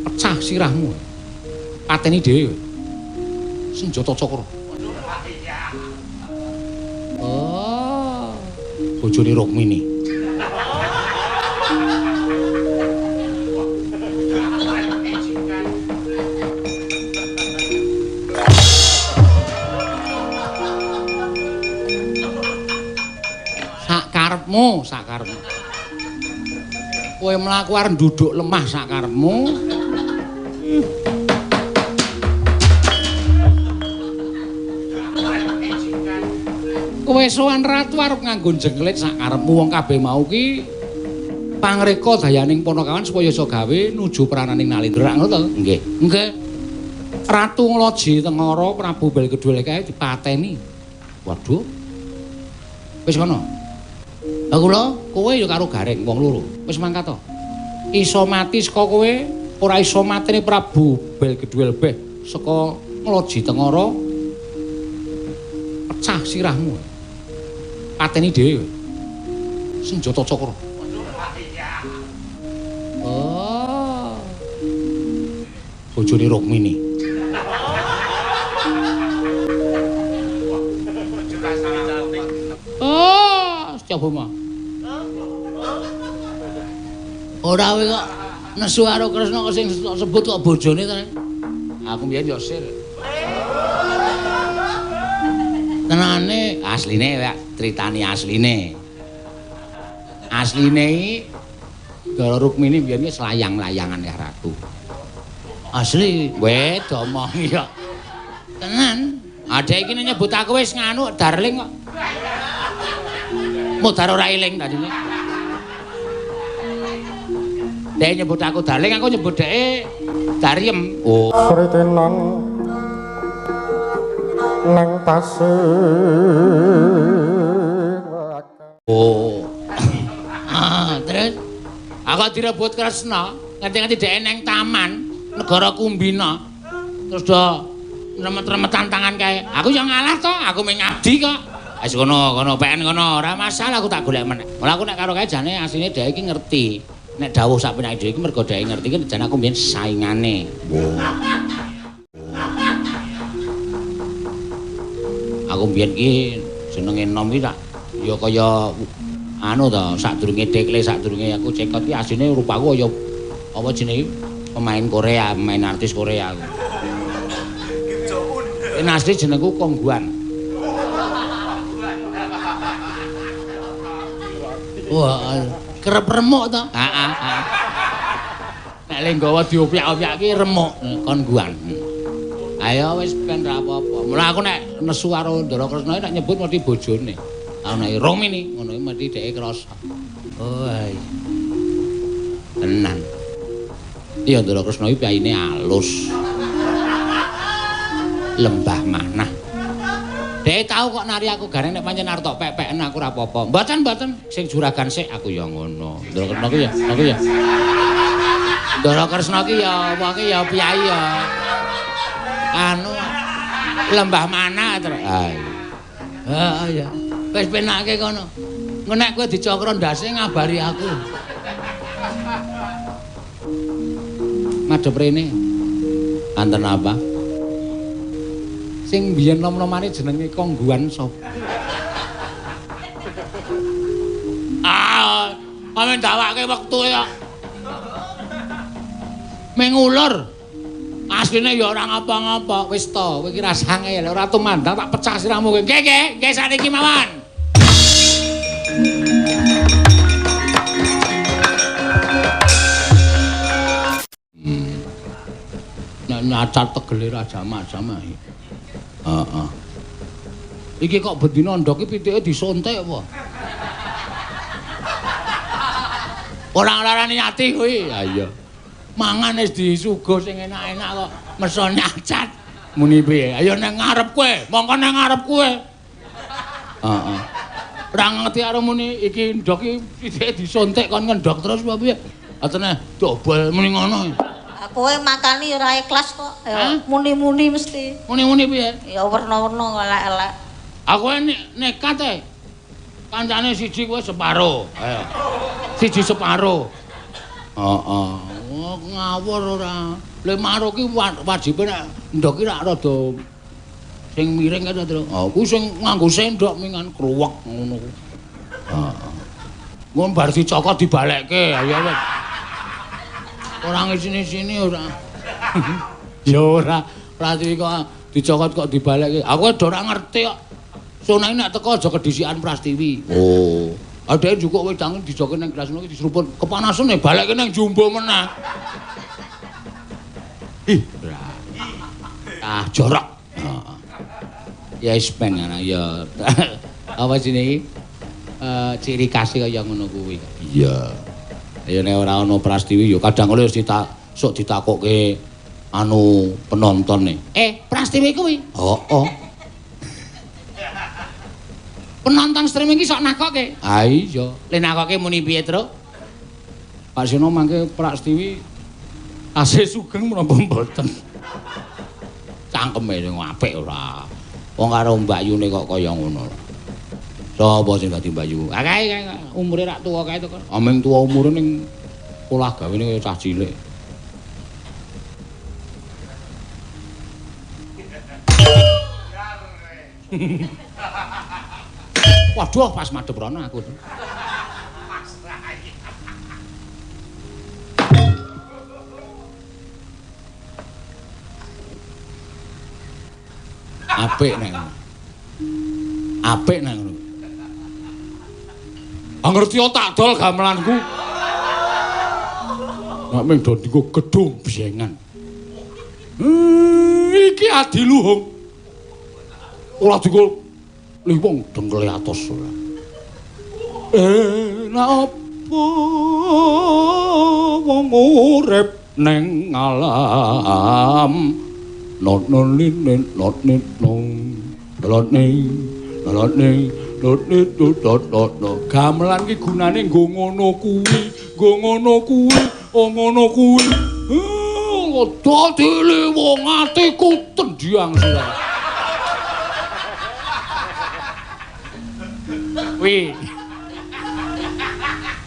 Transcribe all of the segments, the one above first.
Pecah sirahmu. Pateni dhewe. Senjata cakra. Oh. Bojone Rukmini. Sakarepmu, sakarepmu. Kowe mlaku arep nduduk lemah sakarepmu. Kowe sowan ratu arep nganggo jengklit sakarepmu wong kabeh mau ki pangreka dayaning Panakawan supaya iso gawe nuju prananing Nalindra ngono to? Nggih. Nggih. Ratu Ngloji Tengara Prabu Belgedul kae dipateni. Waduh. Wis kono. Lah kula kowe ya karo Gareng wong loro. Wis mangkat to. Iso mati saka kowe, ora iso mateni Prabu Belgedul beh saka Ngloji Tengara. Pecah sirahmu. Pateni dhewe. Senjata cakra. Oh. Bojone Rukmini. Oh, coba mah. Ora kowe kok nesu karo Kresna sing sebut kok bojone ta. Aku mbiyen yo sir. Tenane asline critane asline. Asline iki Ndara Rukmini mbiyen iki selayang-layangan ya ratu. Asli we domongi kok. Tenan. Adek iki nyebut aku wis nganu darling kok. Mudar ora eling tadine. Dek nyebut aku darling, aku nyebut dheke Dariem. Oh. Kritenan nang tasik. Oh. Ah, terus aku direbut Kresna, nganti-nganti dheke nang taman negara Kumbina. Terus do remet-remetan tangan kae. Aku yo ngalah to, aku mung ngabdi kok. Wis kono, kono peken kono, ora masalah aku tak golek meneh. Ora aku nek karo kae jane asline dheke iki ngerti. Nek dawuh sak penake dhewe iki mergo dheke ngerti iki jane aku mbiyen saingane. Oh. Aku mbiyen iki jenenge nom iki tak ya kaya anu to, sadurunge dekle, sadurunge aku cekot iki asline rupaku kaya apa jenenge pemain Korea, pemain artis Korea aku. Ini asli jenengku Kongguan. Wah, kerep remuk to? Heeh, heeh. Nek le nggawa diopyak-opyak ki remuk Kongguan. Ayo wis ben ra apa-apa. Mula aku nek nesu karo Ndara Kresna nek nyebut mesti bojone. Aku nek Rukmini ngono iki mesti dheke krasa. Oh iya. Tenan. Iya Ndara Kresna iki piyayine alus. Lembah manah. Dheke tau kok nari aku gareng nek pancen arep tok pek-peken aku ora apa-apa. Mboten mboten sing juragan sik aku ya ngono. Ndara Kresna ki ya, aku ya. Ndara Kresna ki ya wong ki ya piyayi ya. Anu lembah manah terus. Ha iya. Ya. Wis penake kono. Engko nek kowe dicokro ndase ngabari aku. Madhep rene. Anten apa? Sing biyen nom-nomane jenenge Kongguan sapa? Ah, amen dawake wektu ya. Mengulur. Asline ya ora ngapa-ngapa, wis to, kowe iki rasane ora tumandang tak pecah sirahmu kowe. Nggih, nggih, nggih saniki mawon. Nek nyacat tegele raja macam iki. Heeh. Iki kok bendina ndok iki pitike disontek apa? Ora nglarani ati kuwi. Ha iya. Mangan wis disuguh sing enak-enak kok meso nyacat. Muni piye? Ayo nang ngarep kowe, mongko nang ngarep kowe. Heeh. Ora ngerti karo muni iki ndok iki pitike disontek kon ngendhok terus apa piye? Atene dobel muni ngono. Kowe makani ora ikhlas kok. Ya muni-muni mesti. Muni-muni piye? Ya werna-werna elek-elek. Aku nekat e. Kancane siji kowe separo. Ayo. Siji separo. Heeh. Oh, ngawur ora. Le maruk ki wajibe nek ndok ki rak rada sing miring kae to, Tru. Oh, kuwi sing nganggo sendok mingan kruwek ngono ku. Heeh. Ngono bar dicokot dibalekke, ayo wis. Ora ngisini-sini ora. Ya ora, Prastiwi kok dicokot kok dibalekke. Aku ora ngerti kok. Sunai nek teko aja kedhisikan Prastiwi. Oh. Adeke njukuk wedang dijoke nang gelas ngono diseruput. Kepanasan e balekke nang jumbo meneh. Ih, ora. Ah, jorok. Heeh. Ya wis ben ngono ya. Apa jenenge iki? Ciri khas kaya ngono kuwi. Iya. Ya nek ora ana Prastiwi ya kadang kala wis sok ditakokke anu penonton e. Prastiwi kuwi? Heeh. Penonton streaming iki sok nakokke. Ha iya. Le nakokke muni piye, Truk? Pak Seno mangke Prastiwi tasih sugeng menapa mboten? Cangkeme sing apik ora. Wong karo mbakyune kok kaya ngono. Sapa sing dadi mbakyu? Ah kae umure rak tuwa kae to kok. Ameng tuwa umure ning olah gawene kaya cah cilik. Waduh, pas madhep rono aku. Apik nek ngono. Apik nek ngono. Ah ngerti tak dol gamelanku. Nek ming do dienggo gedung biyengan. Iki adiluhung. Ora dienggo lih wong dengkele atos ora. Napa wong urip neng alam not non lin not nit nong not ning not ning not nit dot dot no. Gamelan ki gunane nggo ngono kuwi, nggo ngono kuwi, oh ngono kuwi. Dadi wong atiku tendhang sira. Kuwi.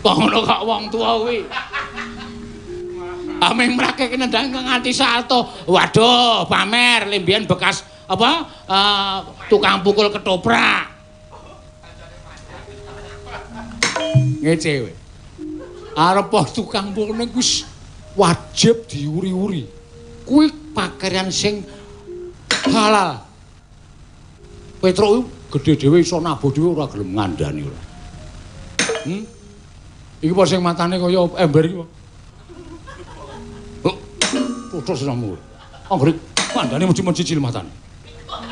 Kok ngono kok wong tuwa kuwi. Ameng mrake nendang nganti salto. Waduh, pamer limbian bekas apa? Tukang pukul ketoprak. Ngece kowe. Arep tukang pukul ning wis wajib diuri-uri. Kuwi pakaian sing halal. Petruk gedhe dhewe iso nabuh dhewe ora gelem ngandani ora. Iki apa sing matane kaya ember iki apa? Oh, putus siramu. Anggere ngandani mesti mencicil matane.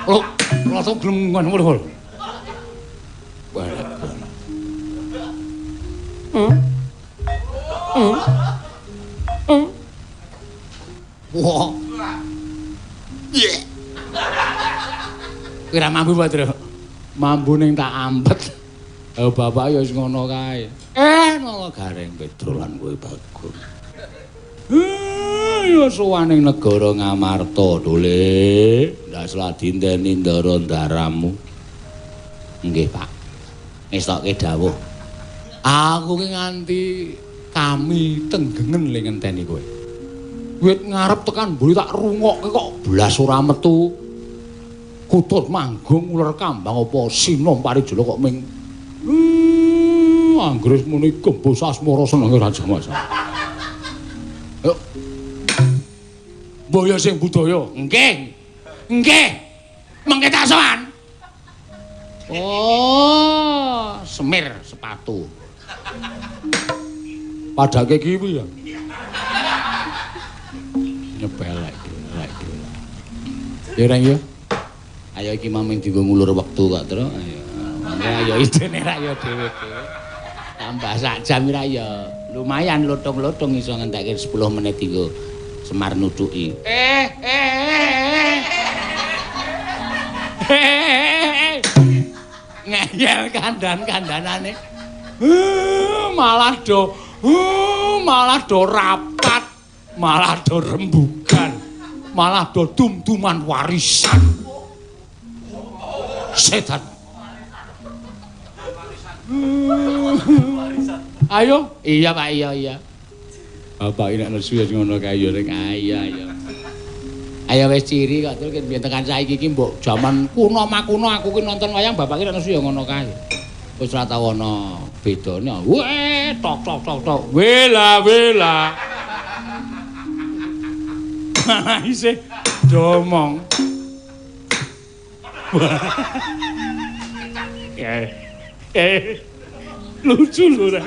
Lho, ora tau gelem ngono. Balik. Wah. Kira mambu Pak Tru. Mambu ning tak ampet. Bapak ya wis ngono kae. Nolo Gareng Petro lan kowe Bagong. Ya sowan ning negara Ngamarta, Dole. Ndak sladinteni ndara ndaramu. Nggih, Pak. Ngestokke dawuh. Aku ki nganti kami tenggengen le ngenteni kowe. Wit ngarep tekan mburi tak rungokke kok blas ora metu. Kutut manggung uler kambang apa sinom parijala kok ming anggere muni gembos asmara senenge Raja Mas. Ayo. Mbaya sing budaya. Nggih. Nggih. Mengke tak sowan. Oh, semir sepatu. Padake kiwi ya. Nyepelek lek. Ya Reng ya. Ayo iki maming dienggo ngulur wektu kok, Tru. Ayo. Ayo idene ra ya dhewe-dhewe. Tambah sak jam ra ya lumayan lutung-lutung iso ngentekke 10 menit dienggo Semar nutuki. Ngeyel kandan-kandanane. Malah do rapat, malah do rembugan, malah do dum-duman warisan. Setan. Ayo, iya Pak, iya iya. Bapak iki nek nesu ya ngono kae ya rek. Ayo ayo. Ayo wis ciri kok terus biyen tekan saiki iki mbok jaman kuno makuno aku ki nonton wayang bapak ki nek nesu ya ngono kae. Wis ora tau ana bedane. Weh tok tok tok tok. Wela wela. Isih domong. Lucu lho rek.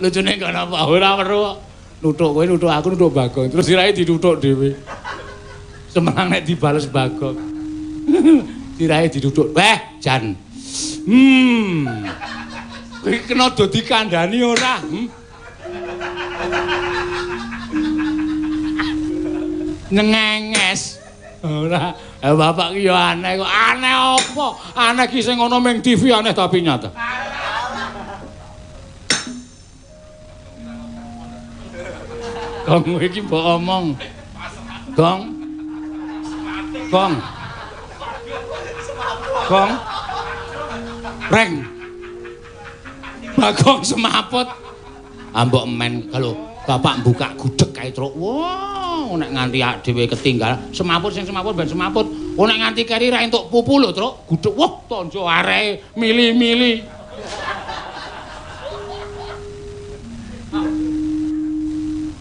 Lucune kok napa ora weruh. Nuthuk kowe nuthuk aku nuthuk Bagong. Terus sirahe dituthuk dhewe. Semenang nek dibales Bagong. Sirahe dituthuk. Weh, jan. Kowe kena do dikandhani ora? Nyengenges. Ora. Bapak ki ya aneh kok. Aneh apa? Aneh ki sing ana ning TV aneh tapi nyata. Gong kowe iki mbok omong. Gong. Gong. Gong. Reng. Bagong semaput. Ambok men kalau bapak buka gudeg kae truk. Wah, nek nganti awake dhewe ketinggalan semaput sing semaput ben semaput. Oh nek nganti keri ra entuk pupu lho, Truk. Gudeg wah tonjo areke mili-mili.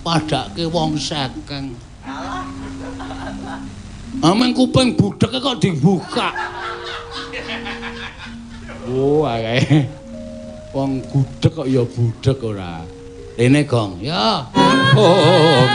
Padake wong sekeng. Ameng kuping budheke kok dibuka. Oh, ae. Wong gudeg kok ya budheg ora. Rene Gong, ya. Oh.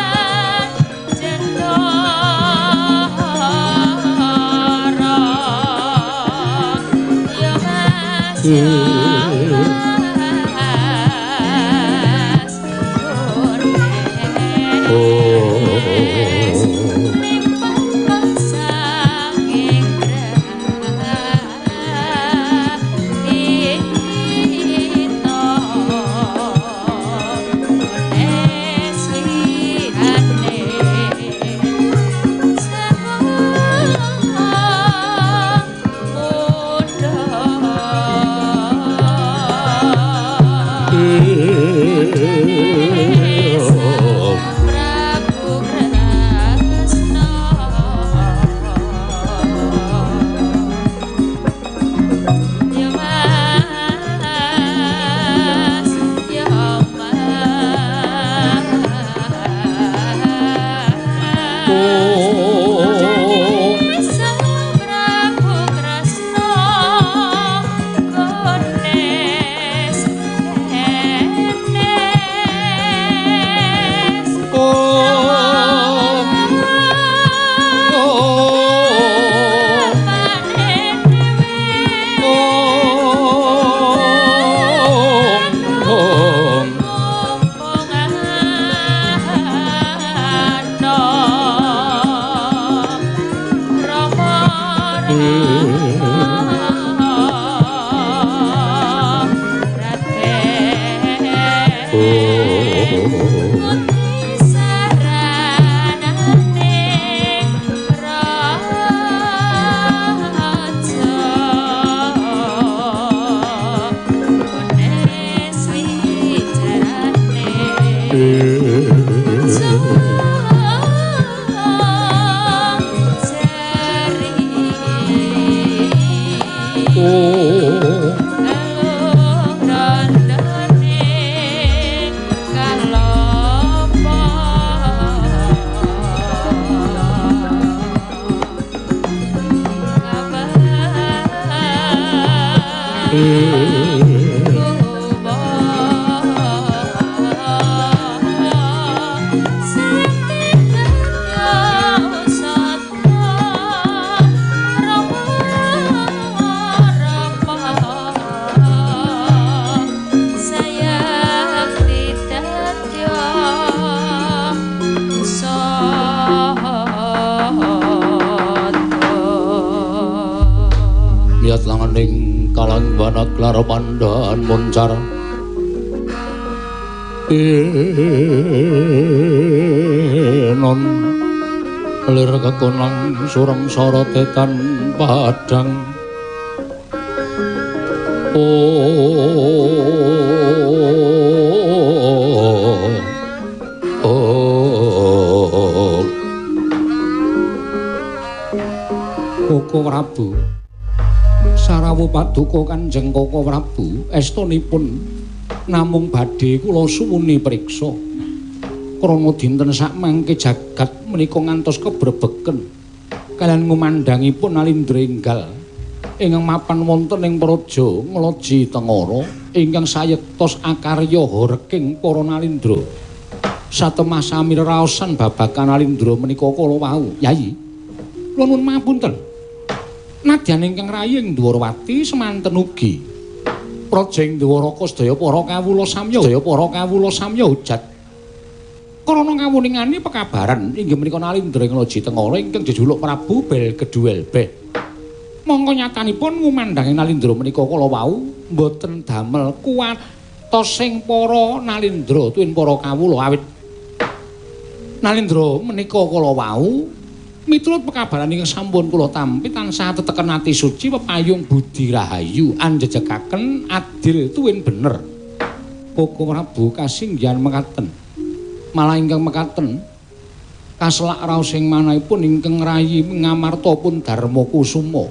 Pandan muncar enon lir kekonang surem sorote tan padang. Oh, oh, Koko Prabu. Sarawuh paduka Kanjeng Koko Prabu, estunipun namung badhe kula suwuni priksa. Krana dinten sakmangke jagat menika ngantos kebrebeken kaliyan ngumandhangipun Nalindra enggal ingkang mapan wonten ing Praja Nglaji Tengara ingkang sayektos akarya horeking para Nalindra. Satemah sami reraosan babagan Nalindra menika kala wau. Yayi, kula nuwun pangapunten. Nadyan ingkang rayi ing Dwarawati semanten ugi praja ing Dwaraka sedaya para kawula samya hujat. Krana kawuningane pekabaran inggih menika Nalindra ing Nglaji Tengara ingkang jejuluk Prabu Belgeduwelbeh. Mongko nyatanipun ngumandhangi Nalindra menika kala wau mboten damel kuwatosing para Nalindra tuwin para kawula awit Nalindra menika kala wau miturut pekabaran ingkang sampun kula tampi tansah teteken ati suci pepayung budi rahayu anjejekaken adil tuwin bener. Koko Prabu kasinggihan mekaten. Malah ingkang mekaten kaselak raos ing manahipun ingkang rayi Ngamarta pun Darma Kusuma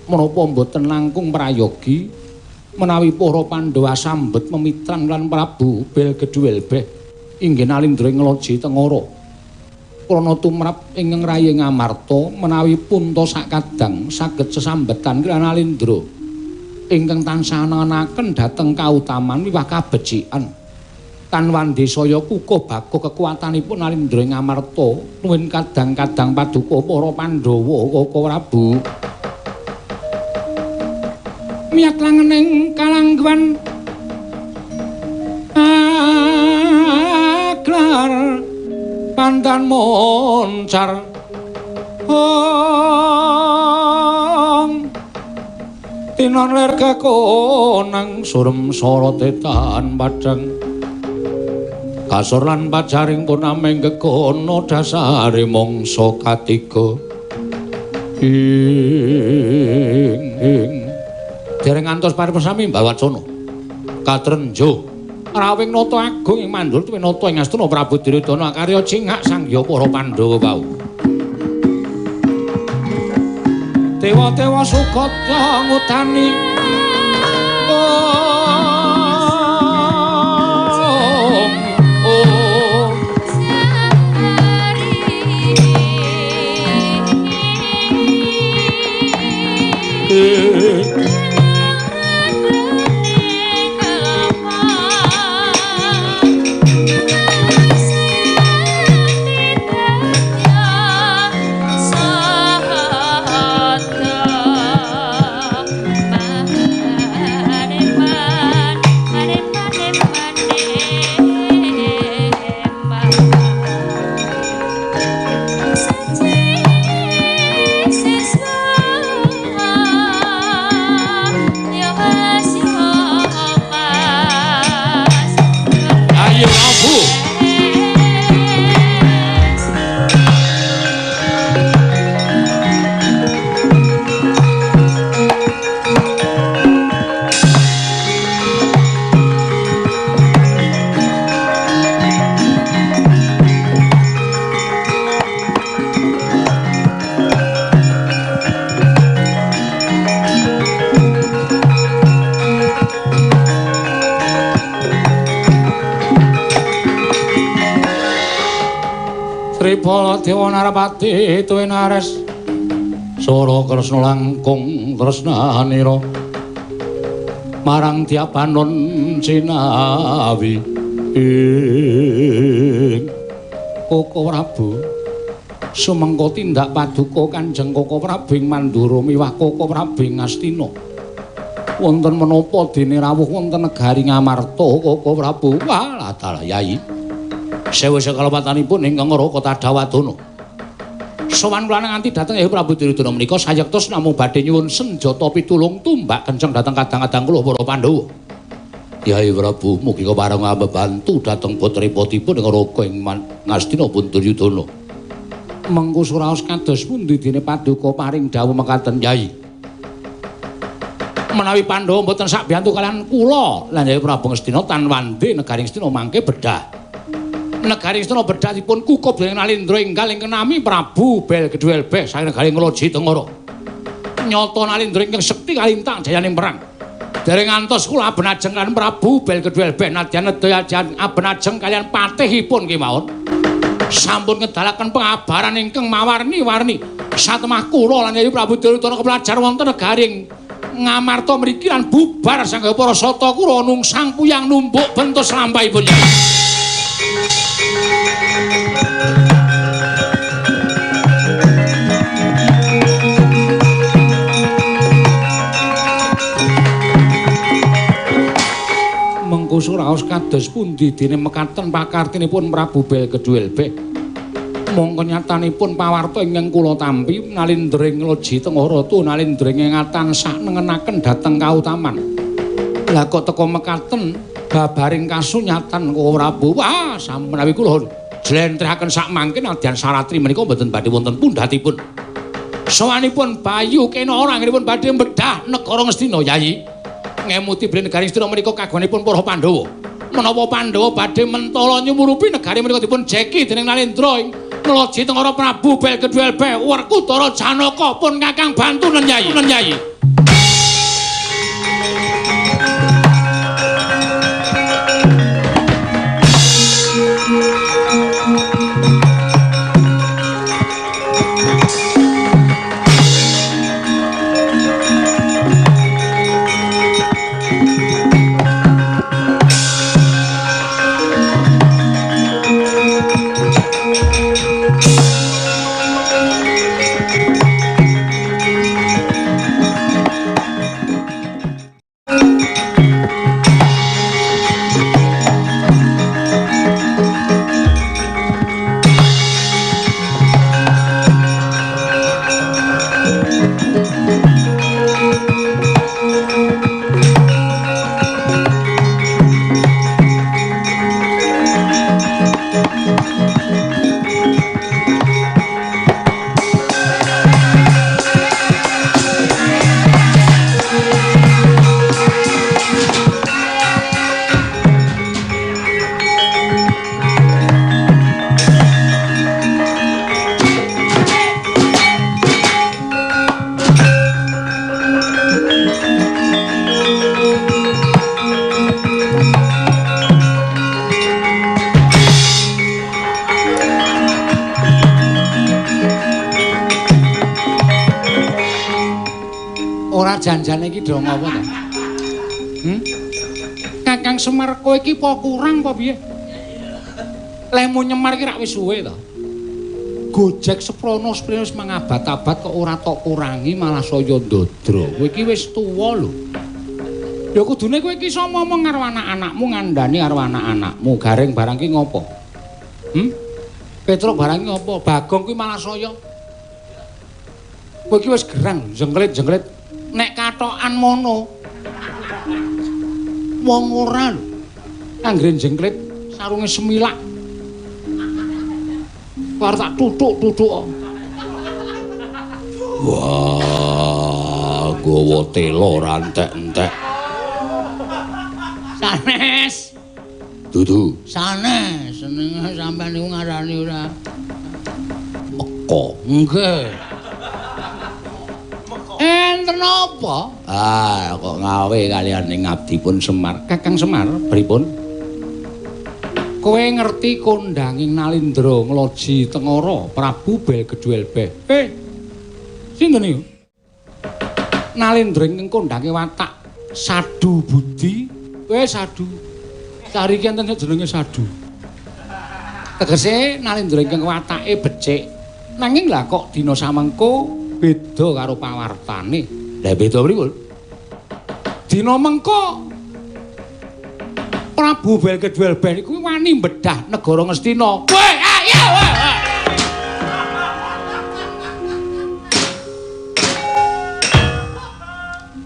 menapa mboten langkung prayogi menawi para Pandhawa sambet memitran lan Prabu Belgeduwelbeh inggih Nalindra ing Nglaji Tengara. Krana tumrap ingkang rayi Ngamarta menawi punta sakadang saged sesambetan kaliyan Nalindra ingkang tansah nengenaken dhateng kautaman miwah kabecikan. Tan wandesaya kukuh bakuh kekuatanipun Nalindra ing Ngamarta nuwun kadang-kadang paduka para Pandhawa Koko Prabu. Miyat langening kalangguan aglar pandan moncar ong tinon lir kekonang surem sorote tan padhang kasor lan pacaring pun ameng gegono dasare mangsa katiga ing dereng ngantos paripesami Mbawacana katrenjo rawing nata agung ing mandul tuwin nata ing Astina Prabu Duryudana akarya cingak sangya para Pandhawa wau. Dewa-dewa sukata ngudani Tripala Dewa Narapati tuwin Ares Sora Kresna langkung tresnanira marang Diapanon cinawi ing Koko Prabu sumengko tindak paduka Kanjeng Koko Prabu ing Mandura miwah Koko Prabu ing Astina wonten menapa dene rawuh wonten negari Ngamarta Koko Prabu. Walah dalah Yai sewu sekalepatanipun ingkang Raka Tadawadana. Sowan kula nganti dhateng Hyang Prabu Duryudana menika sayektos namung badhe nyuwun senjata pitulung tumbak kenceng dhateng kadang-kadang kula para Pandhawa. Yai Prabu mugi kepareng ambebantu dhateng putripotipun ing Raka ing Ngastina pun Duryudana. Mengko suraos kados pundi dene paduka paring dawuh mekaten Yai. Menawi Pandhawa mboten sakbiyantu kaliyan kula lan Hyang Prabu Ngastina tan wande negari Ngastina mangke bedah. Negari Astina bedah dipun kukup dening Nalindra enggal ingkang nami Prabu Belgeduwelbeh saking negari Nglaji Tengara. Nyata Nalindra ingkang sekti kalintang jayaning perang. Dereng ngantos kula abenajeng kaliyan Prabu Belgedwelbeh nadyan nedya abenajeng kaliyan patihipun kemawon. Sampun ngedalaken pengabaran ingkang mawarni-warni. Satemah kula lan Yayi Prabu Duryudana kepelajar wonten negaring Ngamarta mriki lan bubar sangga para sata kura nungsang puyang numbuk bentus lampahipun. Mengko suraos kados pundi dene mekaten pakartinipun Prabu Belgedwelbeh. Mongko nyatanipun pawarta ingkang kula tampi Nalindra ing Loji Tengah Ratu Nalindra ing tansah nengenaken dhateng kautaman. Lah kok teka mekaten babaring kasunyatan kok Prabu. Wah, samenawi kula jlentrehaken sak mangke nadyan saratri menika mboten badhe wonten pundhatipun. Sowanipun Bayu Kena anggenipun badhe bedah negara Ngastina Yayi. Ngemuti bilih negari Ngastina menika kagunganipun para Pandhawa. Menapa Pandhawa badhe mentala nyumurupi negari menika dipun jeki dening Nalindra ing Loji Tengara Prabu Belgedwelbeh Werkudara Janaka pun kakang bantunen Yayi. Yayi. Janjane iki do ngopo to? Kakang Semar kowe iki apa kurang apa piye? Lemu nyemar iki rak wis suwe to. Gojek seprono seprene wis mangabad-abad kok ora tok kurangi malah saya ndodro. Kowe iki wis tuwa lho. Ya kudune kowe iki iso ngomong karo anak-anakmu, ngandani karo anak-anakmu. Gareng barang ki ngopo? Petruk barang ki ngopo? Bagong kuwi malah saya. Kowe iki wis gerang, jengklit-jengklit. Nek katokan mono wong ora lho anggere jengklit sarunge semilak arep tak tutuk-tutuk. Wah, gawa tela ora entek-entek. Sanes. Dudu. Sanes senenge sampean niku ngarani ora meko. Nggih. Enten apa? Ah, kok ngawe kaliyan ing abdipun Semar. Kakang Semar, pripun? Kowe ngerti kondanging Nalindra Ngloji Tengara Prabu Belgedwelbeh. Sinten niku? Nalindra ingkang kondange watak Sadu Budi. Kowe Sadu. Sariki enten jenenge Sadu. Tegese Nalindra ingkang watake becik. Nanging lah kok dina samengko beda karo pawartane. Lah beda pripun? Dina mengko Prabu Belgedwelbeh niku wani mbedah negara Ngastina. Weh, ayo.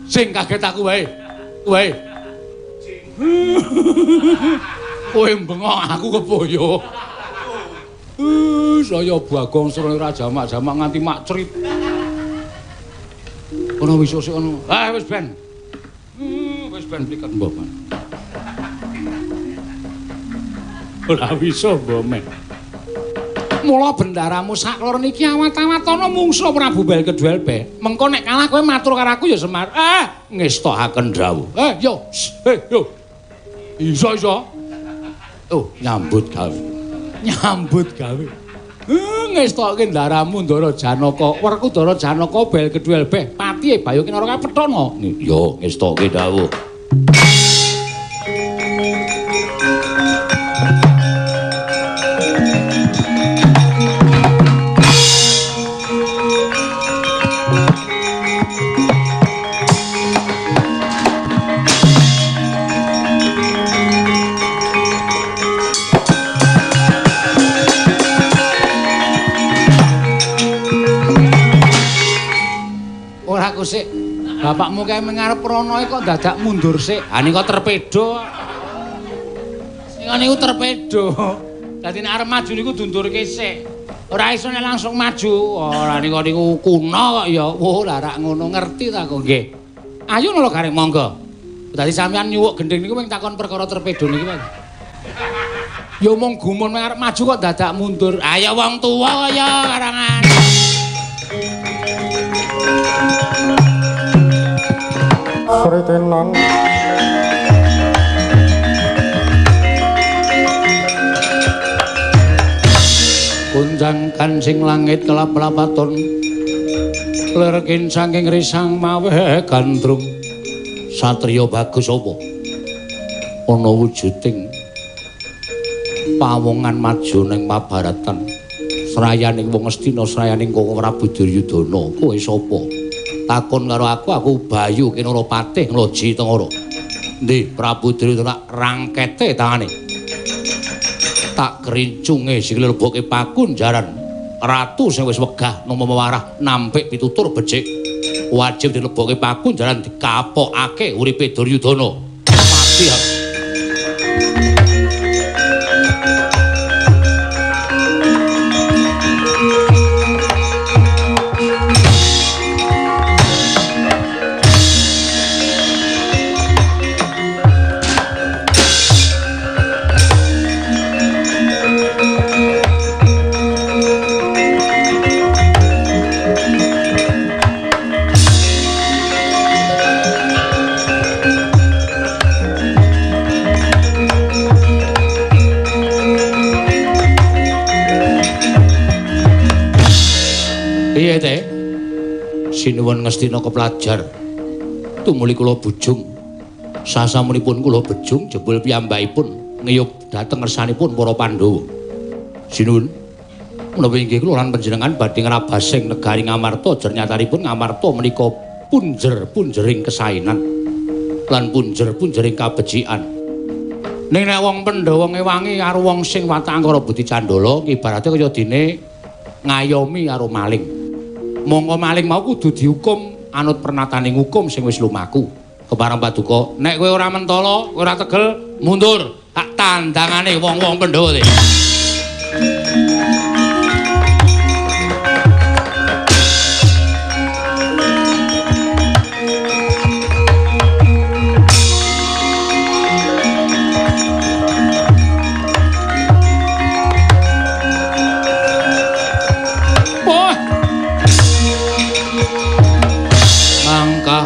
Sing kaget aku wae. Wae. Kowe bengok aku kepoyo. Saya Bagong Srana ora jamak-jamak nganti mak cerit. Ono wis sik ono. Ah wis ben. Wis ben pliket mbok. Ora wis mbok men. Mula bendaramu saklor niki awat-awat ana mungsuh Prabu Bel Kedhuelbe. Mengko nek kalah kowe matur karo aku ya Semar. Ngestohaken dawuh. Yo. Yo. Iso iso. Oh, nyambut gawe. Nyambut gawe. Ngestokke ndaramu Ndara Janaka. Werkudara Janaka Bel Kedhuelbe. Patihe Bayu Kinara kapethana. Yo, ngestokke dawuh. Sik. Bapakmu kae mengarep rono kok dadak mundur sik. Ha nika terpedo. Sing niku terpedo. Dadi nek arep maju niku dundurke sik. Ora iso nek langsung maju. Ora nika niku kuno kok ya. Wah, lah rak ngono ngerti ta kok nggih. Ayo nolo gareng monggo. Dadi sampean nyuwuk gendhing niku mung takon perkara terpedo niki, Pak. Ya mung gumun arep maju kok dadak mundur. Ayo wong tuwa kaya karangan. Sritenan Kunjang kancing langit kelap-lapaton lerkin saking risang mawe gandrung satriya bagus apa ana wujuding pawongan maju ning Mabaratan srayaning wong Astina srayaning Koko Prabu Duryudana. Kowe sapa? Takon karo aku, aku Bayu Kinara Patih Ngloji Tengara. Ndi Prabu Duryudana rangkete tangane. Tak krincunge sikile leboke pakunjaran. Ratu sing wis wegah nampa mewarah nampik pitutur becik. Wajib dileboke pakunjaran dikapokake uripe Duryudana. Mati aku. Piye teh? Sinuwun Ngastina keplajar. Tumuli kula bujung. Sasampunipun kula bejung jebul piyambakipun ngiyup dhateng ngersanipun para Pandhawa. Sinuwun, menawi inggih kula lan panjenengan badhe ngrabasing negari Ngamarta, jernyatanipun Ngamarta menika punjer-punjering kesainan lan punjer-punjering kabecikan. Ning nek wong Pandhawa ngewangi karo wong sing watak angkara budi candala, ibarate kaya dene ngayomi karo maling. Mongko maling mau kudu dihukum anut pernataning hukum sing wis lumaku. Kepareng paduka, nek kowe ora mentala, kowe ora tegel, mundur. Tak tandangane wong-wong Pandhawa.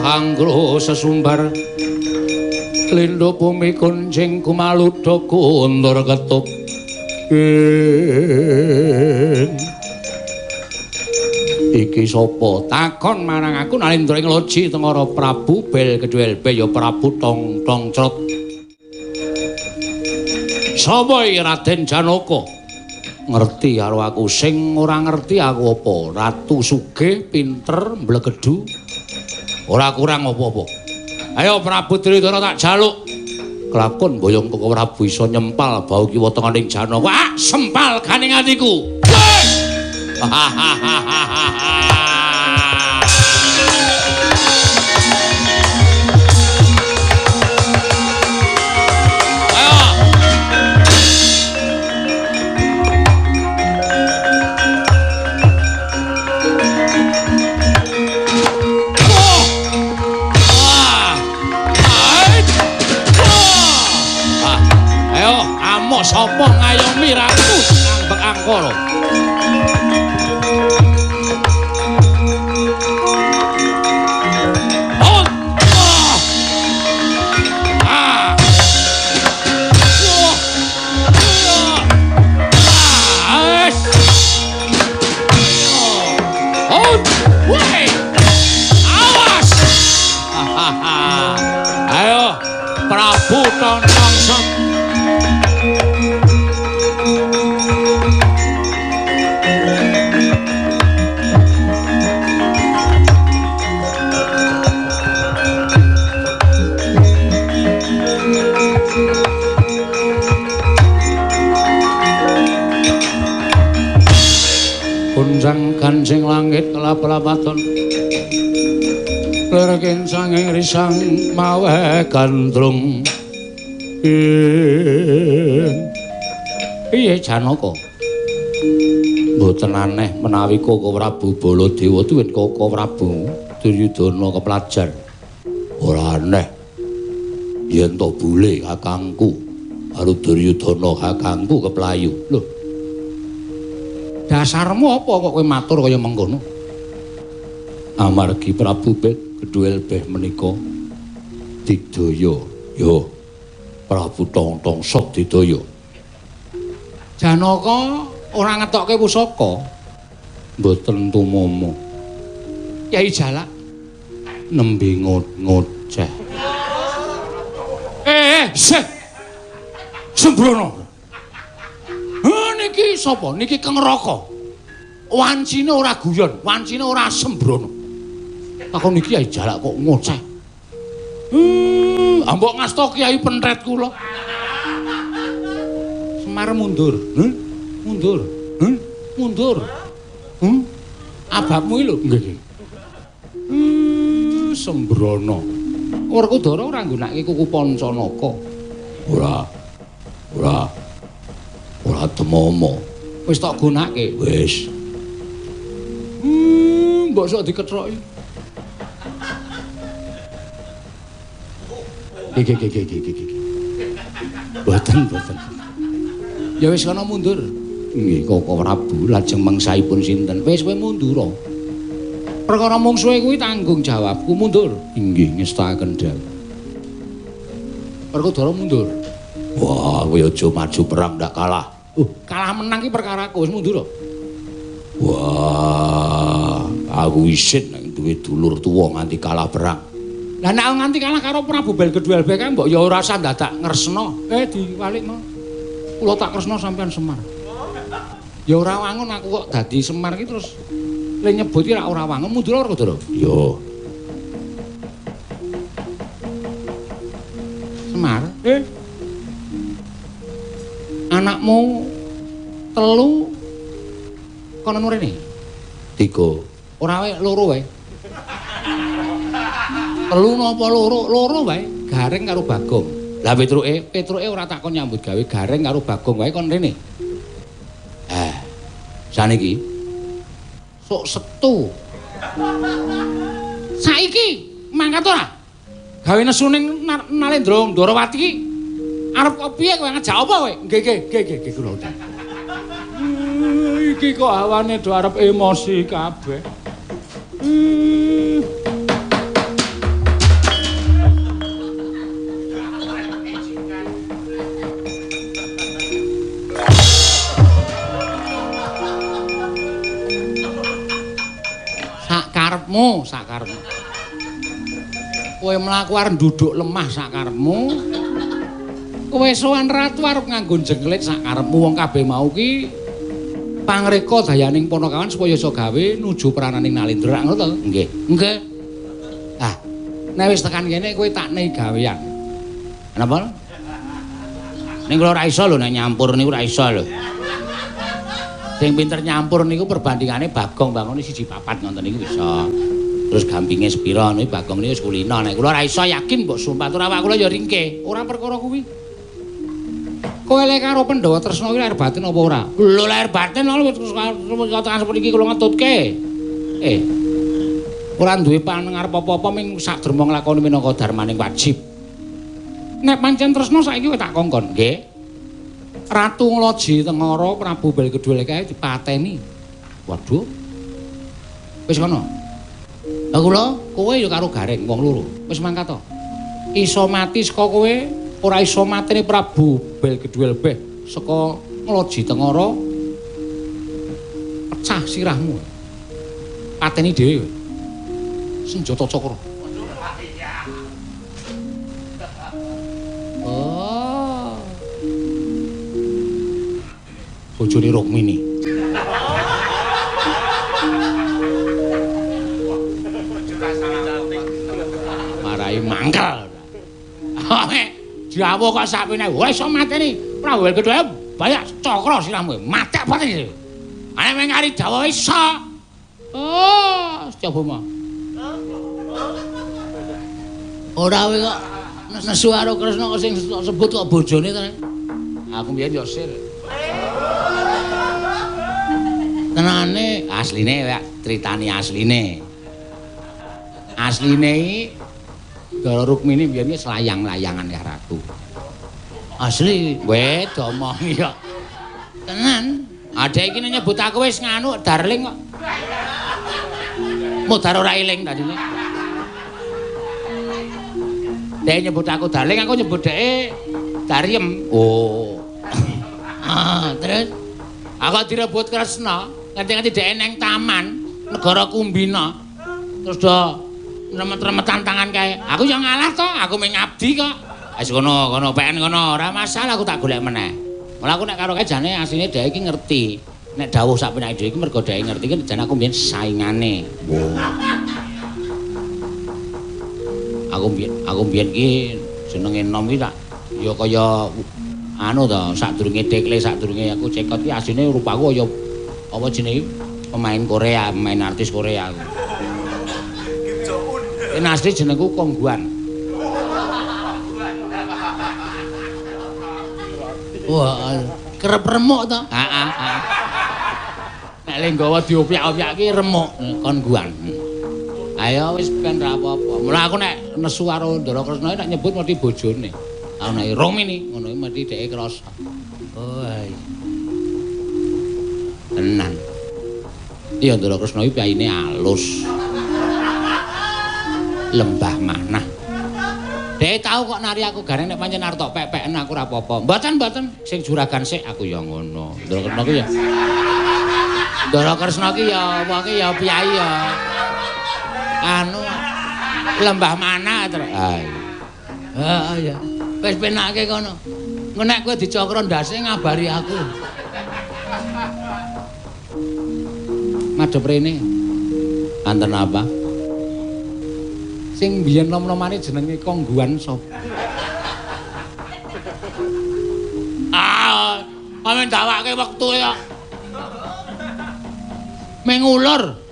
Anggro sesumbar lindo bumi kuncing kumaludha kundur ketup iki sapa takon marang aku Nalindra ing Loji Tengara Prabu Bel Kedhuelbe ya Prabu Tong Tong Crot. Sapa iki Raden Janaka? Ngerti karo aku, sing ora ngerti aku apa? Ratu sugih pinter mblegedhu ora kurang apa-apa. Ayo Prabu Duryudana tak jaluk. Kelakon boyong Koko Prabu iso nyempal bau kiwa tengening Janaka. Wah, sempal ganing atiku. Ayo. Sapa ngayomi ratu ngambek angkara? Woi. Awas. Ayo Prabu Tontong Sot. Gunjang kancing langit kelap-lapaton lerkin sanging risang mawe gandrung. Piye Janaka? Mboten aneh menawi Koko Prabu Baladewa tuwin Koko Prabu Duryudana keplajar. Ora aneh yen to bule kakangku karo Duryudana kakangku keplayu. Lho, dasarmu apa kok kowe matur kaya mengkono? Amargi Prabu Gedhuel Beh menika digdaya. Yo, Prabu Tongtong Sot didaya. Janaka ora ngetokke pusaka. Mboten tumomo. Kyai Jalak nembe ngoceh. Seh. Sembrono. Niki sapa? Niki Keng Raka. Wancine ora guyon, wancine ora sembrono. Takon niki Kyai Jalak kok ngoceh. Ambok ngasta Kyai pentret kula. Semar mundur. Mundur. Mundur. Ababmu iki lho. Nggih. Sembrono. Werkudara ora nggunakake kuku Pancanaka. Ora. Ora. Ora temomo. Wis tak gunake. Wis. Mbok sok diketroki. Iki. Mboten, mboten. Ya wis kana mundur. Nggih, Koko Prabu lajeng mangsaipun sinten? Wis kowe mundura. Perkara mungsuhe kuwi tanggung jawabku mundur. Inggih, ngestakaken dawuh. Werkudara mundur. Wah, kowe aja maju perang ndak kalah. Kalah menang ki perkaraku, wis mundur. Wah, aku isin nek duwe dulur tuwa nganti kalah perang. Lah nek nganti kalah karo Prabu Belgedhuel kae mbok ya ora usah dadak ngresna. Diwalik mau. Kula tak kresna sampean Semar. Ya ora wangun aku kok dadi Semar ki terus le nyebut ki ora wangun mundur Werkudara. Yo. Semar, Anakmu telu kono rene. 3. Ora wae loro wae. Telu napa loro? Loro wae, Gareng karo Bagong. Lah Petruke, Petruke ora takon nyambut gawe, Gareng karo Bagong wae kon rene. Saniki sok setu. Saiki mangkat ora? Gawe nesu ning Nalendra Ndorowati iki. Arep piye kowe ngejak apa kowe? Nggih, nggih, nggih, nggih kula. Iki kok hawane do arep emosi kabeh. Sakarepmu, sakarepmu. Kowe mlaku arep nduduk lemah sakarepmu. Kowe sowan ratu arep nganggo jengklit sakarepmu wong kabeh mau ki pangreka dayaning Panakawan supaya iso gawe nuju prananing Nalendra ngono to? Nggih. Nggih. Ah, nek wis tekan kene kowe tak nei gawean. Napa? Ning kula ora iso lho nek nyampur niku ora iso lho. Sing pinter nyampur niku perbandingane Bagong bangone 1-4 ngoten niku bisa. Terus gampinge sepira niku Bagong niku wis kulino. Nek kula ora iso yakin mbok sumpah tur awak kula ya ringkeh. Ora perkara kuwi. Kowe lek karo Pandhawa Tresna kuwi lahir batin apa ora? Lho lahir batin lho terus tekan seperti iki kula ngetutke. Ora duwe pangarep apa-apa ming sak derma nglakoni minangka darmaning wajib. Nek pancen tresna saiki kowe tak kongkon, nggih. Ratu Ngloji Tengara Prabu Belgedhuel kae dipateni. Waduh. Wis kono. Lah kula kowe ya karo Gareng wong loro. Wis mangkat to. Iso mati saka kowe, ora iso mateni Prabu Belgedhuel beh saka Ngloji Tengara. Pecah sirahmu. Pateni dhewe. Senjata cakra. Oh. Bojone Rukmini. Marai mangkel. Jawa kok sakmene ora iso mateni. Prabu Welkedaya bayak cakra sirahmu. Matek pati. Ane meng kari Jawa iso. Oh, Setyabama. Ora kowe kok nesu karo Kresna kok sing sebut kok bojone to. Aku mbiyen yo sir. Tenane asline ya critane asline. Asline iki Ndara Rukmini mbiyen iki selayang-layangan karo aku. Asli kowe diomongi kok. Tenan. Adek iki nyebut aku wis nganu darling kok. Mudhar ora eling tadine. Dek nyebut aku darling, aku nyebut dhek Dariem. Oh. Ah, terus aku direbut Kresna, nganti-nganti dhek neng taman negara Kumbina. Terus do remet-remetan tangan kae. Aku yo ngalah to, aku mung ngabdi kok. Wis kono, kono peken kono, ora masalah aku tak golek meneh. Malah aku nek karo kae jane asline dhek iki ngerti. Nek dawuh sak penake dhewe iki mergo dhek ngerti iki jane aku mbiyen saingane. Aku mbiyen iki jenenge nom iki tak ya kaya anu to, sadurunge dekle, sadurunge aku cekot iki asline rupaku kaya apa jenenge pemain Korea, pemain artis Korea aku. Ini asli jenengku Kongguan. Wah, kerep remuk to. Heeh, heeh. Nek le nggawa diopyak-opyak ki remuk Kongguan. Ayo wis ben ra apa-apa. Mula aku nek nesu karo Ndara Kresna nek nyebut mesti bojone. Aku nek Rukmini ngono iki mesti dheke krasa. Oh, iya. Tenan. Iya Ndara Kresna iki piyayine alus. Lembah manah. Dhek tau kok nari aku gareng nek pancen arep tok pek-peken aku ora apa-apa. Mboten-mboten sing juragan sik aku ya ngono. Ndara Kresna ki ya. Ndara Kresna ki ya apa ki ya piyayi ya. Anu lembah manah terus. Ha iya. Heeh ya. Wis penake kono. Engko nek kowe dicokro ndase ngabari aku. Madhep rene. Anten apa? Sing biyen nom-nomane jenenge Kongguan sapa? Ah, amen dawake wektu ya. Mengulur.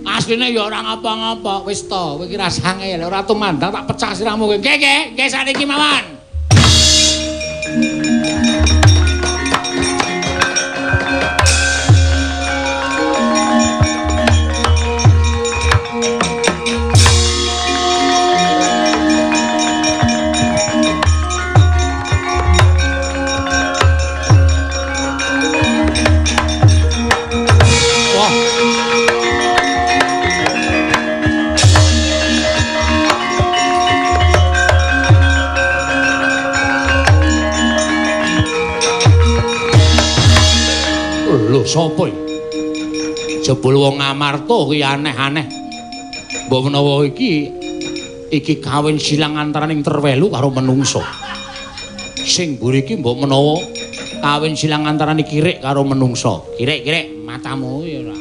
Asline ya ora ngapa-ngapa, wis to, kowe iki rasane ya ora tumandang tak pecah sirahmu kowe. Nggih, nggih, nggih saniki mawon. Lho sapa iki? Jebul wong Amarta ki aneh-aneh. Mbok menawa iki kawin silang antaraning terwelu karo menungsa. Sing mburi iki mbok menawa kawin silang antarane kirik karo menungsa. Kirik-kirik matamu ya ora.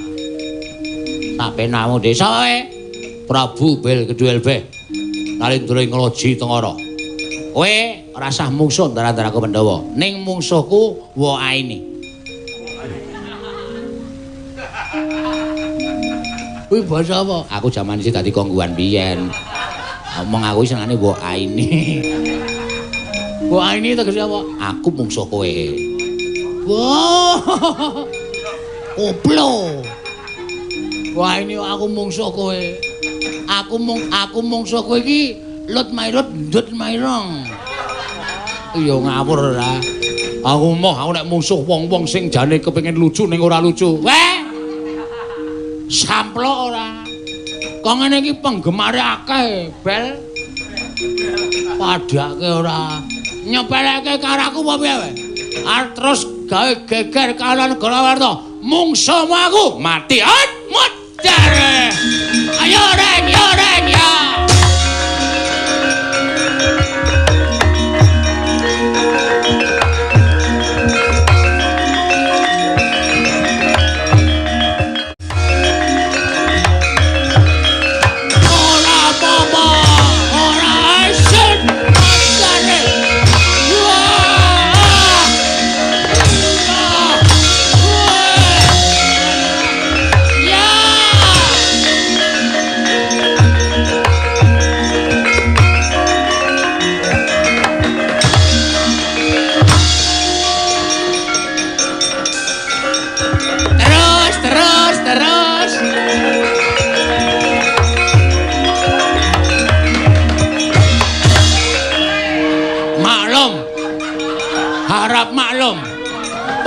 Tak penamu desa wae. Prabu Bel Kedhuel Beh. Nalindra ing Loji Tengara. Kowe ora sah mungsuh ndara-ndaraku Pandhawa. Ning mungsuhku wa aini. Kuwi basa apa? Aku jaman isih dadi Kongguan biyen. Omong aku senengane wa aini. Wa aini tegese apa? Aku mungsuh kowe. Wah. Koplo. Wah ini aku mungsuh kowe. Aku mungsuh kowe iki lut mairut ndut mairong. Iya ngawur ora. Aku moh aku nek mungsuh wong-wong sing jane kepengin lucu ning ora lucu. Weh. Samplok ora. Kok ngene iki penggemare akeh, Bel. Padake ora. Nyepeleke karo aku apa piye wae? Arep terus gawe geger karo negara Warta. Mungsuhmu aku mati. Mudar. Ayo reng, yo reng.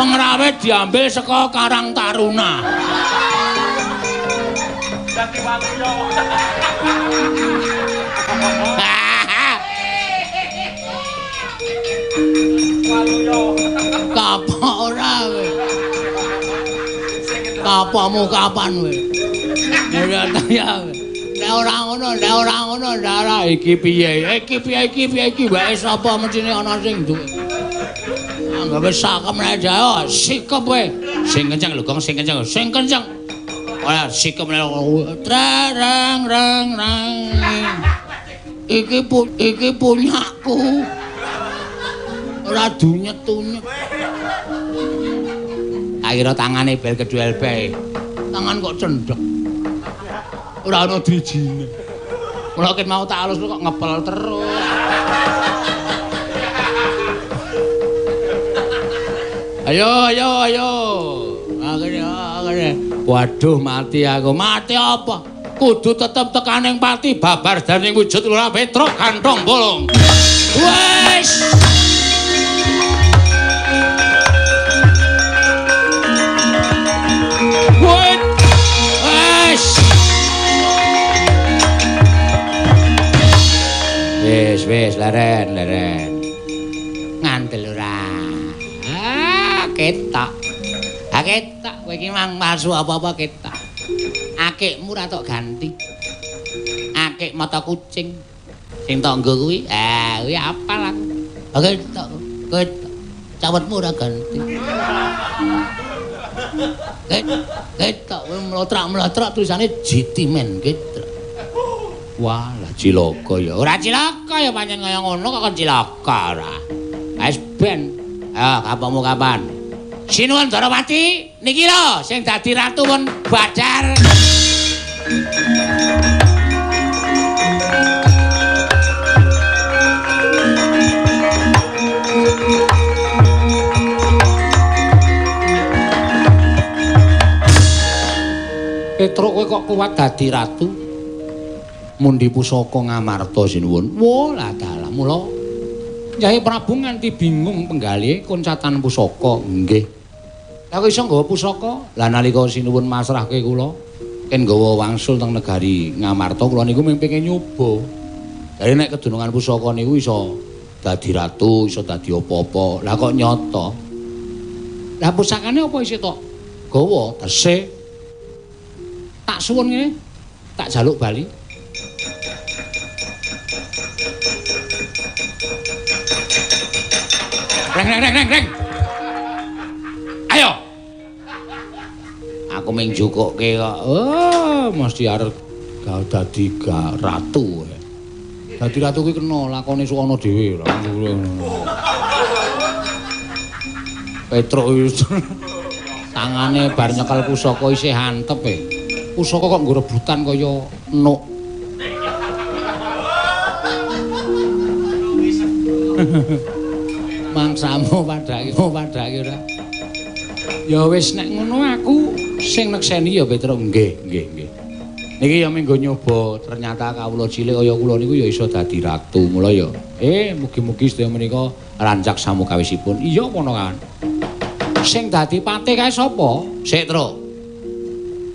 Pengrawit diambil saka Karang Taruna. Dadi waluyo. Waluyo. Kapok ora kowe. Kapokmu kapan kowe? Ya ta ya. Nek ora ngono, nek ora ngono, ora iki piye? Iki piye iki piye iki wae sapa mestine ana sing duwe. Anggape sakem nek jae, sikep kowe. Sing kenceng lho, Gong, sing kenceng, sing kenceng. Ora sikep nek rang rang rang. Iki iki punyaku. Ora dunyet-tunyet. Akhire tangane bel kedhuel bae. Tangan kok cendhek. Ora ana drijine. Mula ket mau tak alus kok ngepel terus. Ayo ayo ayo. Akhire akhire. Waduh mati aku. Mati apa? Kudu tetep tekaning pati babar daning wujud Lurah Petruk kantong bolong. Wes. Wes. Wes wes leren leren. Ngandel ora. Ah ketok. Ah ketok kowe iki mang palsu apa-apa ketok. Akikmu ora tok ganti. Akik mata kucing. Sing tok nggo kuwi, ah kuwi apal aku. Ketok, ketok. Cawetmu ora ganti. Ketok kowe mlotrak-mlotrak tulisane GT Men ketok. Wah, lah cilaka ya. Ora cilaka ya pancen kaya ngono kok kon cilaka ora. Wis ben. Ayo kapokmu kapan? Sinuwun Darawati niki lho sing dadi ratu pun Badar. Petruk kowe kok kuat dadi ratu? Mundi pusaka Ngamarta sinuwun. Wah, lah dalah mula Kyai Prabu nganti bingung penggalihe koncatan pusaka. Nggih. Lah kok iso nggawa pusaka? Lah nalika sinuwun masrahke kula ken nggawa wangsul teng negari Ngamarta kula niku mung pengen nyoba. Dadi nek kedunungan pusaka niku iso dadi ratu, iso dadi apa-apa. Lah kok nyata? Lah pusakane apa isih tok gawa tesih. Tak suwun ngene, tak jaluk bali. Reng reng reng reng reng. Ayo. Aku mung jukukke kok. Oh, mesti arep dadi ratu. Dadi ratu kuwi kena lakone sok ana dhewe. Petruk tangane bar nyekel pusaka isih antep e. Pusaka kok nggo rebutan kaya nuk. Mangsamu padhake, padhake ora. Ya wis nek ngono aku sing nekseni ya Petruk. Nggih, nggih, nggih. Niki ya menggo nyoba, ternyata kawula cilik kaya kula niku ya iso dadi ratu. Mula ya mugi-mugi sedaya menika rancak samukawisipun. Iya ponakan. Sing dadi patih kae sapa? Sik, Truk.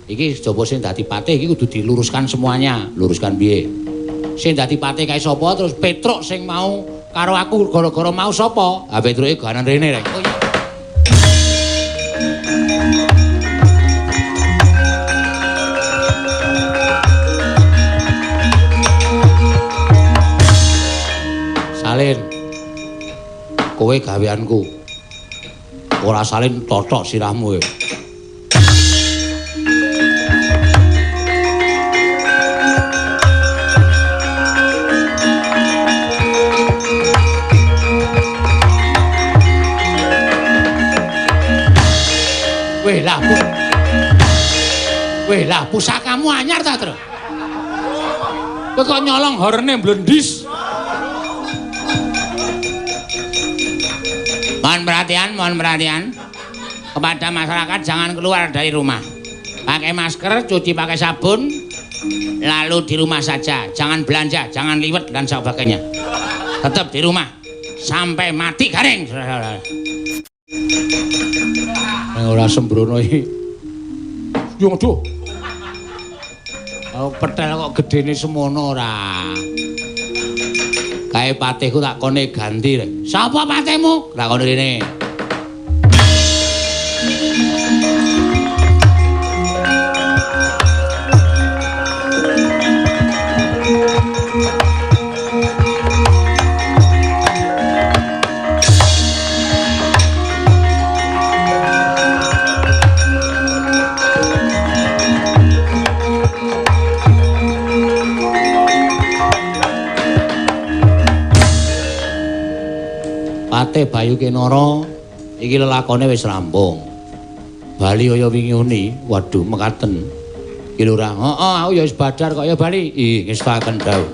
Iki coba sing dadi patih iki kudu diluruskan semuanya. Luruskan piye? Sing dadi patih kae sapa? Terus Petruk sing mau karo aku gara-gara mau sapa? Ha Petruke ganan rene rek. Oh iya. Salin. Kowe gaweanku. Ora salin totok sirahmu kowe. Weh lah, weh lah pusakamu anyar ta, Tru? Kowe kok nyolong horene blendis. Mohon perhatian, mohon perhatian. Kepada masyarakat jangan keluar dari rumah. Pakai masker, cuci pakai sabun, lalu di rumah saja. Jangan belanja, jangan liwet dan sebagainya. Tetap di rumah sampai mati garing. Nek ora sembrono iki. Yo aduh. Oh, petel kok gedene semono ora. Kae patihku tak kone ganti rek. Sapa patihmu? Tak kone rene. Patih Bayu Kinara iki lelakone wis rampung. Bali kaya wingi uni, waduh mekaten. Ki Lurah, heeh aku ya wis badar kok ya bali. Ih, ngestaken dawuh.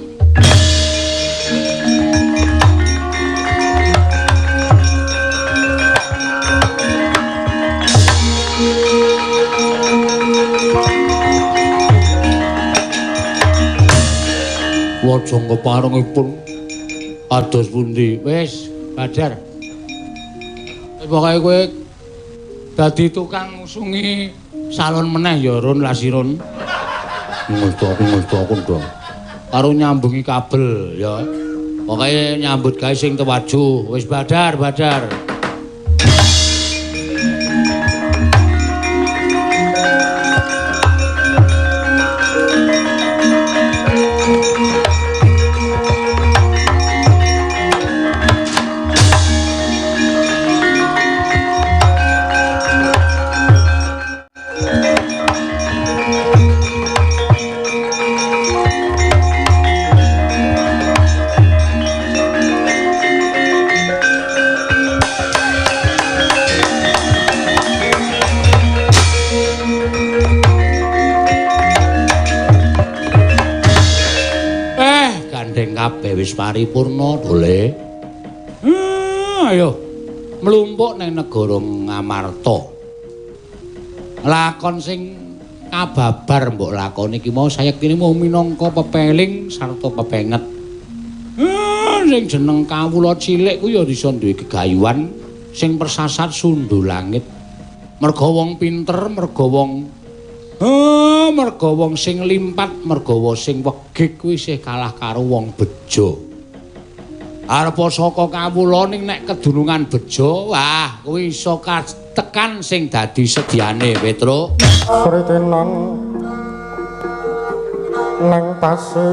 Lajeng keparengipun kados pundi? Wis badar. Wis pokoke kowe dadi tukang ngusungi salon meneh ya Run Lasirun. Ngustu aku dong. Karo nyambungi kabel ya. Pokoke nyambut gawe sing tewajuh. Wis badar, badar. Kabeh wis paripurna dole. Ayo mlumpuk ning negara Ngamarta. Lakon sing kababar mbok lakoni iki mau sayektine mung minangka pepeling sarta pepenget. Sing jeneng kawula cilik ku ya iso duwe gegayuhan sing persasat sundhu langit. Merga wong pinter, merga wong merga wong sing limpat, merga sing wegik kuwi isih kalah karo wong bejo. Arepa saka kawula ning nek kedunungan bejo, wah kuwi iso katekan sing dadi sediane, Petruk. Sritinan nang pasir.